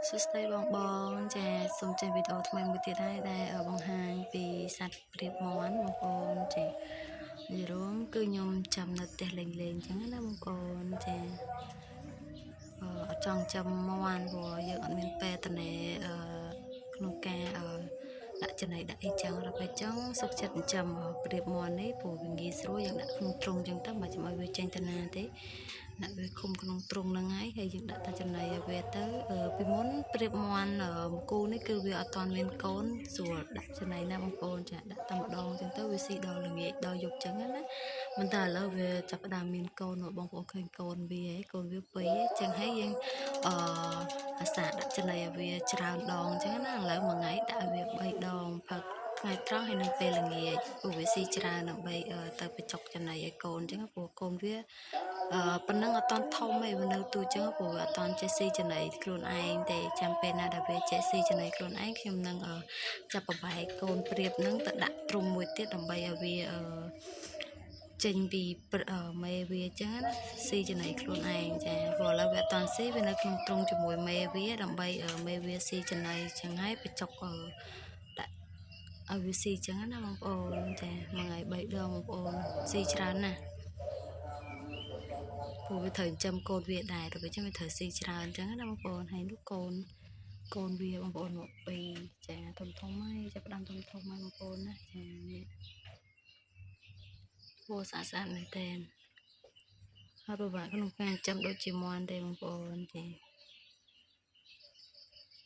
សួស្តីបងបងចាសូមចេញវីដេអូថ្មីមួយទៀតហើយដែលបង្ហាញពីសត្វព្រាបមាន់បងប្អូនចានិយាយរួមគឺខ្ញុំចាំនៅផ្ទះលេងលេងអញ្ចឹងណាបងប្អូនចាអត់ចង់ចាំមាន់ព្រោះយើងអត់មានពេលតនេក្នុងការដាក់ចំណីដាក់អីចឹងដល់ពេលចឹងសុខចិត្តចិញ្ចឹមព្រាបមាន់នេះព្រោះវាងាយស្រួលយើងដាក់ក្នុងទ្រុងចឹងទៅមិនចាំឲ្យវាចេញទៅណាទេដាក់វាឃុំក្នុងទ្រុងហ្នឹងហើយហើយយើងដាក់តែចំណីឲ្យវាទៅពីមុនព្រាបមាន់មគូនេះគឺវាអត់ទាន់មានកូនស្រួលដាក់ចំណីណាបងប្អូនចាដាក់តែម្ដងចឹងទៅវាស៊ីដល់ល្ងាចដល់យប់ចឹងណាមិនតែឥឡូវវាចាប់ផ្ដើមមានកូនបងប្អូនឃើញកូនវាហើយកូនវាពីរចឹងហើយយើងអឺអាសាដាក់ចំណីឲ្យវាច្រើនដងចឹងណាឥឡូវមួយថ្ងៃដាក់ឲ្យវា3ដងផឹកថ្ងៃត្រង់ហើយនឹងពេលល្ងាចព្រោះវាស៊ីច្រើនដើម្បីទៅបញ្ចុកចំណីឲ្យកូនចឹងព្រោះកូនវាអឺប៉ុណ្ណឹងអត់តន់ធំទេវានៅទូចឹងព្រោះវាអត់តន់ចេះស៊ីចំណីខ្លួនឯងទេចាំពេលណាដែលវាចេះស៊ីចំណីខ្លួនឯងខ្ញុំនឹងចាប់ប្របែកកូនព្រាបនឹងទៅដាក់ទ្រុងមួយទៀតដើម្បីឲ្យវាអឺចេញពីមេវាចឹងណាស៊ីចំណីខ្លួនឯងចាព្រោះឥឡូវវាអត់តន់ស៊ីវានៅក្នុងទ្រុងជាមួយមេវាដើម្បីមេវាស៊ីចំណីចឹងហើយបញ្ចុកដាក់ឲ្យវាស៊ីចឹងណាបងប្អូនចាមួយថ្ងៃ3ដងបងប្អូនស៊ីច្រើនណាស់ព្រោះវាត្រូវចិញ្ចឹមកូនវាដែរទៅពេលចឹងវាត្រូវស៊ីច្រើនចឹងណាបងប្អូនហើយនោះកូនកូនវាបងប្អូនមកពីរចាធំធំហើយចាប់ផ្ដើមធំធំហើយបងប្អូនណាចានេះពណ៌ស្អាតស្អាតមែនតើហើយពិបាកក្នុងការចិញ្ចឹមដូចជាមាន់ទេបងប្អូនចា